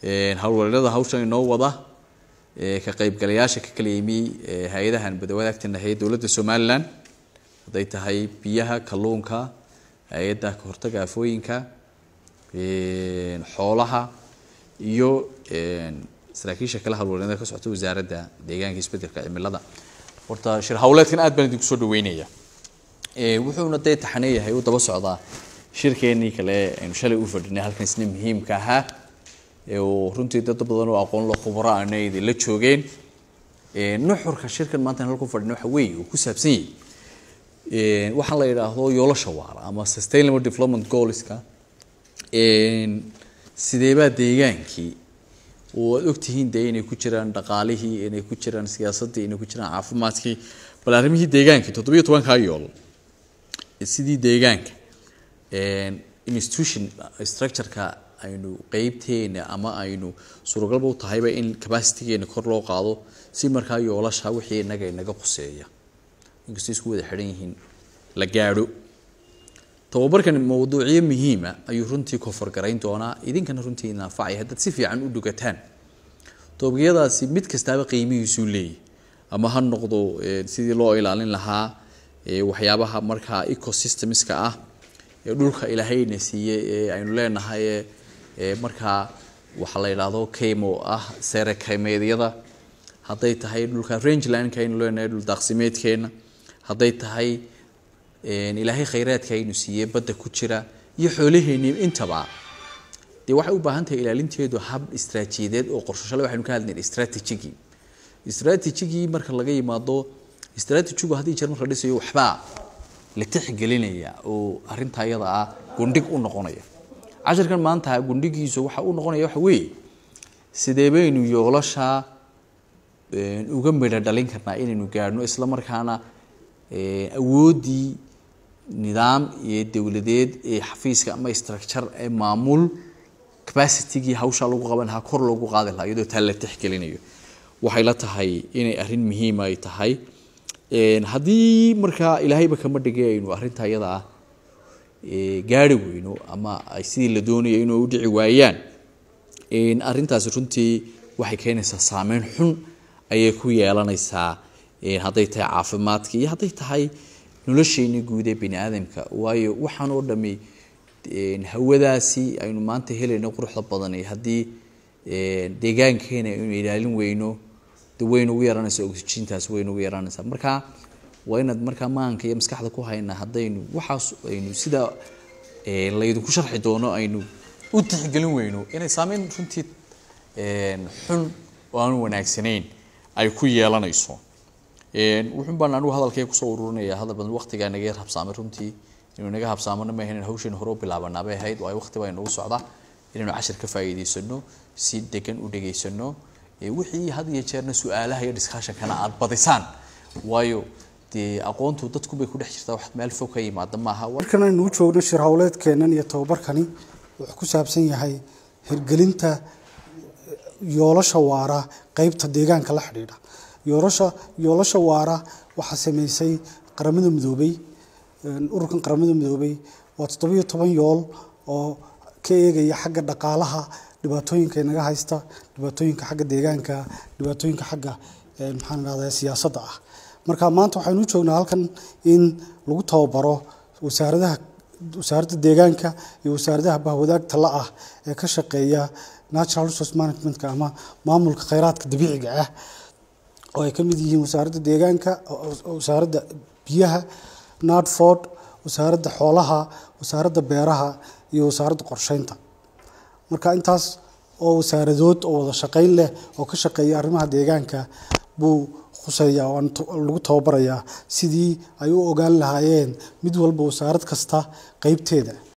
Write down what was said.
Howlwareerada hawshan inoo wada, ka qaybgalayaasha ka kala yimi hay-adahan badawadaagtanahay dowladda Somaliland, hadday tahay biyaha, kalluunka, hay-adda ka hortaga aafooyinka, xoolaha iyo saraakiisha kala howlwareerada ka socota wasaaradda deegaanka, isbedelka cimilada. Horta shir howleedkan aad baan idinku soo dhaweynaya. Wuxuuna dee taxaneeyahay u daba socdaa shirkeenii kale aynu shalay u fadhinay halkan, isna muhiimka ahaa oo runtii dad badan oo aqoon loo khubaro ana idinla joogeen. Nuxurka shirkan maanta halku fadhino waxa weeye uu ku saabsan yahay waxaan la yidhaahdo yoolasha waara ama sustainable development goalska. Sideebaa deegaankii oo aad ogtihiin dee inay ku jiraan dhaqaalihii, inay ku jiraan siyaasaddii, inay ku jiraan caafimaadkii, bal arrimihii deegaankii 17-kaa yool, sidii deegaanka institution structure-ka aynu qeybteena ama aynu suuragalba u tahayba in capacitygeena kor loo qaado, si markaa yoolasha wixii inaga inaga quseeya, inkastoo isku wada xidhan yihiin, la gaadho. Tababarkan mawduucyo muhiima ayuu runtii koforgarayn doonaa, idinkana runtii idin anfacaya haddaad si fiican u dhugataan. Toobiyadaasi mid kastaaba qiimihiisuu leeyahy, ama ha noqdo sidii loo ilaalin lahaa waxyaabaha markaa ecosystemska ah ee dhulka ilaahayna siiyey ee aynu leenahay, ee markaa waxaa la yidhaahdo kaymo ah, sere kaymeedyada, hadday tahay dhulka rangelandka aynu leenahay, dhul daaqsimeedkeena, hadday tahay ilaahay khayraadka aynu siiyey badda ku jira iyo xoolaheeni, intaba dee waxay u baahan tahay ilaalinteedu hab istaraatiijiyadeed oo qorsho. Shalay waxaynu ka hadlaynay strategigii. Strategigii marka laga yimaado, strategigu haddii jeer marka la dhisayo waxbaa la tixgelinaya oo arrinta iyada ah gundhig u noqonaya. Casharkan maanta gundhigiisu waxa u noqonaya waxa weeye sidee baynu yoolasha uga midho dhalin karnaa inaynu gaadhno, isla markaana awooddii nidaam iyo dowladeed ee xafiiska ama structure ee maamul capacitygii hawshaa lagu qaban lahaa kor loogu qaadi lahaa, iyadoo taa la tixgelinayo. Waxay la tahay inay arrin muhiima ay tahay. Haddii markaa ilaahayba kama dhigay aynu arrinta iyada ah gaari weyno ama ay sidii la doonayo inuu u dhici waayaan, arrintaasi runtii waxay keenaysaa saameyn xun ayay ku yeelanaysaa, hadday tahay caafimaadka iyo hadday tahay nolosheeni guud ee bini aadamka. Waayo waxaan oo dhami hawadaasi aynu maanta helayno quruxda badan, haddii deegaankeena aynu ilaalin weyno, de waynu ugu yaraanaysaa oxygentaas, waynu ugu yaraanaysaa. Marka waa inaad markaa maanka iyo maskaxda ku haynaa haddaynu waxaas aynu sida laydinku sharxi doono aynu u tixgelin weyno, inay saameyn runtii xun oo aan wanaagsanayn ay ku yeelanayso. Wuxuun baan anigu hadalkay kusoo ururinaya, hadal badan waqtigaa naga yar habsaamay. Runtii inuu naga habsaamano maaha, inaan hawsheena hore u bilaabanaa bay ahayd, waayo waqti baa inagu socda inaynu cashir ka faa'iidaysano, si degan u dhegaysano wixii had iyo jeerna su-aalaha iyo discussionkana aad badisaan, waayo dee aqoontu dadku bay ku dhex jirtaa, wax meel fog ka yimaada maaha. Markan aynu u joogno shir howleedkeennan iyo tababarkani wuxuu ku saabsan yahay hirgelinta yoolasha waara qeybta deegaanka la xidhiidha. Yoolasha waara waxaa sameysay Qaramada Midoobay, ururkan Qaramada Midoobay. Waa 17 yool oo ka eegaya xagga dhaqaalaha, dhibaatooyinka inaga haysta, dhibaatooyinka xagga deegaanka, dhibaatooyinka xagga maxaan idhahdaa siyaasadda ah. Marka maanta waxaynu u joognaa halkan in lagu tababaro wasaaradaha, wasaaradda deegaanka iyo wasaaradaha bahwadaagta la ah ee ka shaqeeya natural resource managementka ama maamulka kheyraadka dabiiciga ah, oo ay ka mid yihiin wasaaradda deegaanka, wasaaradda biyaha, NADFORD, wasaaradda xoolaha, wasaaradda beeraha iyo wasaaradda qorsheynta. Marka intaas oo wasaaradood oo wada shaqeyn leh oo ka shaqeeya arrimaha deegaanka buu khuseeyaa oo lagu tababarayaa sidii ay u ogaan lahaayeen mid walba wasaarad kasta qeybteeda.